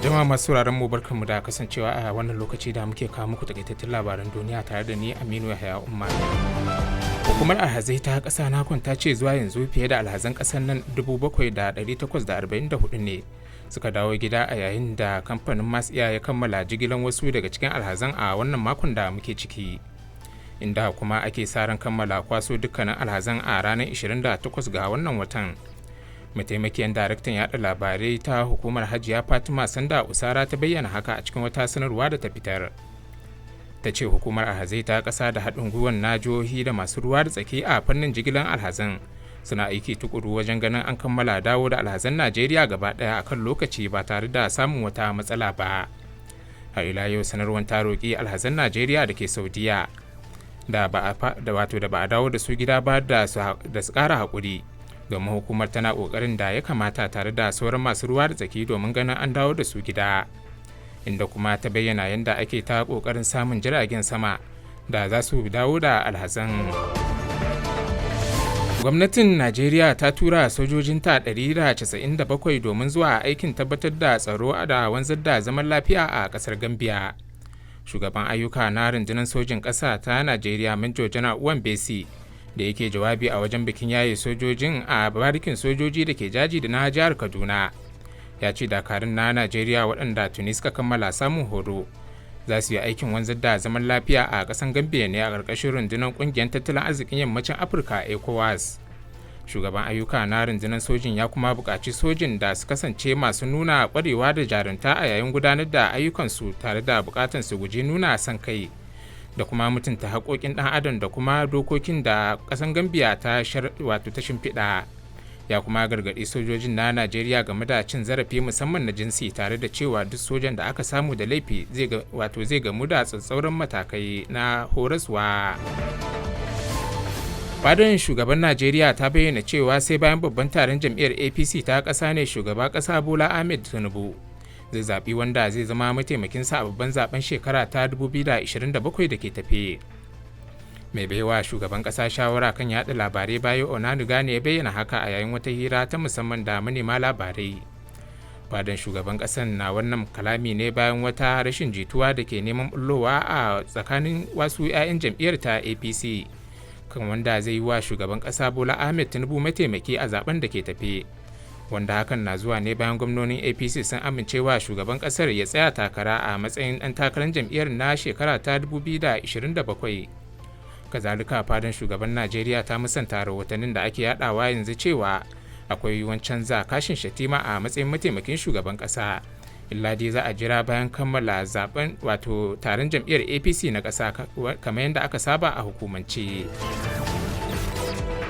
Jama'a masu sauraron mu, barkanmu da kasancewa a wannan lokaci da muke kawo muku takaitattun labaran duniya tare da ni, Aminu Yahaya Umar. Hukumar alhazai ta ƙasa NAHCON ta ce zuwa yanzu fiye da alhazan ƙasar nan 7,844 ne suka dawo gida, a yayin da kamfanin Masu Iya ya kammala jigilan wasu daga cikin alhazan a wannan makon da muke ciki, inda kuma ake sa ran kammala kwaso dukkanin alhazan a ranar 28 ga wannan watan. Mataimakiyar daraktan yada labarai ta hukumar, Hajiya Fatima Sanda Usara, ta bayyana haka a cikin wata sanarwa da ta fitar. Ta ce hukumar alhazai ta ƙasa da haɗin gwiwar na jihohi da masu ruwa da tsaki a fannin jigilan alhazan suna aiki tukuru wajen ganin an kammala dawo da alhazan Najeriya gaba ɗaya a kan lokaci ba tare da samun wata matsala ba. Har ila yau, sanarwar ta roƙi alhazan Najeriya da ke Saudiya da ba a wato da ba a dawo da su gida ba da su ƙara haƙuri, domin hukumar tana ƙoƙarin da ya kamata tare da sauran masu ruwa da tsaki domin ganin an dawo da su gida, inda kuma ta bayyana yadda ake ta ƙoƙarin samun jiragen sama da za su dawo da alhazan. Gwamnatin Najeriya ta tura sojojinta 197 domin zuwa aikin tabbatar da tsaro da wanzar da zaman lafiya a kasar Gambia. Shugaban ayyuka na rundunar sojin ƙasa ta Najeriya, Manjo Janar Uwan Besi, da yake jawabi a wajen bikin yaye sojojin a barikin sojoji da ke Jaji da na jihar Kaduna, ya ce dakarun na Najeriya, waɗanda tuni suka kammala samun horo, za su yi aikin wanzar da zaman lafiya a ƙasan Gambia ne a ƙarƙashin rundunar ƙungiyar tattalin arzikin Yammacin Afirka, ECOWAS. Shugaban ayyuka na rundunar sojin ya kuma buƙaci sojin da su kasance masu nuna ƙwarewa da jarunta a yayin gudanar da ayyukansu, tare da buƙatar su guji nuna son kai da kuma mutunta haƙoƙin ɗan adam da kuma dokokin da ƙasan Gambia ta wato ta shimfiɗa. Ya kuma gargaɗi sojojin na Najeriya game da cin zarafi, musamman na jinsi, tare da cewa duk sojan da aka samu da laifi wato zai gamu da tsatsauran matakai na horaswa. Fadar shugaban Najeriya ta bayyana cewa sai bayan babban taron jam'iyyar APC ta ƙasa ne shugaban ƙasa Bola Ahmed Tinubu zai zaɓi wanda zai zama mataimakinsa a babban zaben shekara ta 2027 da ke tafe. Mai baiwa shugaban ƙasa shawara kan yaɗa labarai, Bayo Onanuga, ne ya bayyana haka a yayin wata hira ta musamman da manema labarai. Fadan shugaban ƙasan na wannan kalami ne bayan wata rashin jituwa da ke neman bullowa a tsakanin wasu 'ya'yan jam'iyyar ta APC kan wanda zai yi wa shugaban ƙasa Bola Ahmed Tinubu mataimaki a zaben da ke tafe, wanda hakan na zuwa ne bayan gwamnonin APC sun amincewa shugaban kasar ya tsaya takara a matsayin ɗan takarar jam'iyyar na shekara ta 2027. Kazalika, fadan shugaban Najeriya ta musanta rahotannin da ake yadawa yanzu cewa akwai yiwuwan canza Kashim Shettima a matsayin mataimakin shugaban kasa, illa dai za a jira bayan kammala zaben, wato taron jam'iyyar APC na kasa, kamar yadda aka saba a hukumance.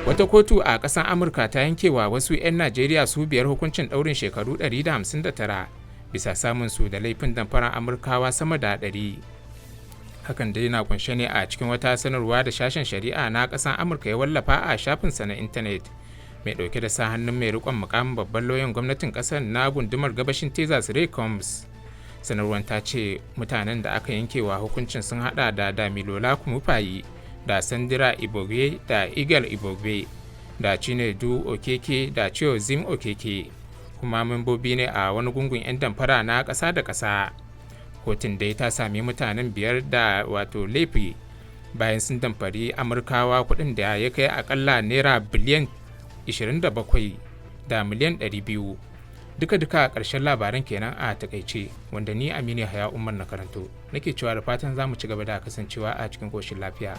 Wata kotu a ƙasar Amurka ta yankewa wasu 'yan Najeriya su biyar hukuncin ɗaurin shekaru 159 bisa samun su da laifin damfarar Amurkawa sama da 100. Hakan dai na kunshe ne a cikin wata sanarwa da sashen shari'a na ƙasar Amurka ya wallafa a shafinsa na intanet, mai ɗauke da sa hannun mai riƙon mukamin babban lauyan gwamnatin ƙasar na gundumar gabashin Texas, Ray Combs. Sanarwar ta ce mutanen da aka yankewa hukuncin sun hada da Damilola Kumupayi da Sandra Ibogbe da Eagle Ibogbe da Chinedu Okeke da Chiozim Okeke, kuma membobi ne a wani gungun 'yan damfara na ƙasa da ƙasa. Kotun dai ta sami mutanen biyar da wato laifi bayan sun damfari Amurkawa kuɗin da ya kai akalla naira biliyan 27 da miliyan 200. Duka-duka a ƙarshen labaran kenan a takaice, wanda ni, Aminu Haya Umar, na karanto. Nake cewa da fatan za mu ci gaba da kasancewa a cikin koshin lafiya.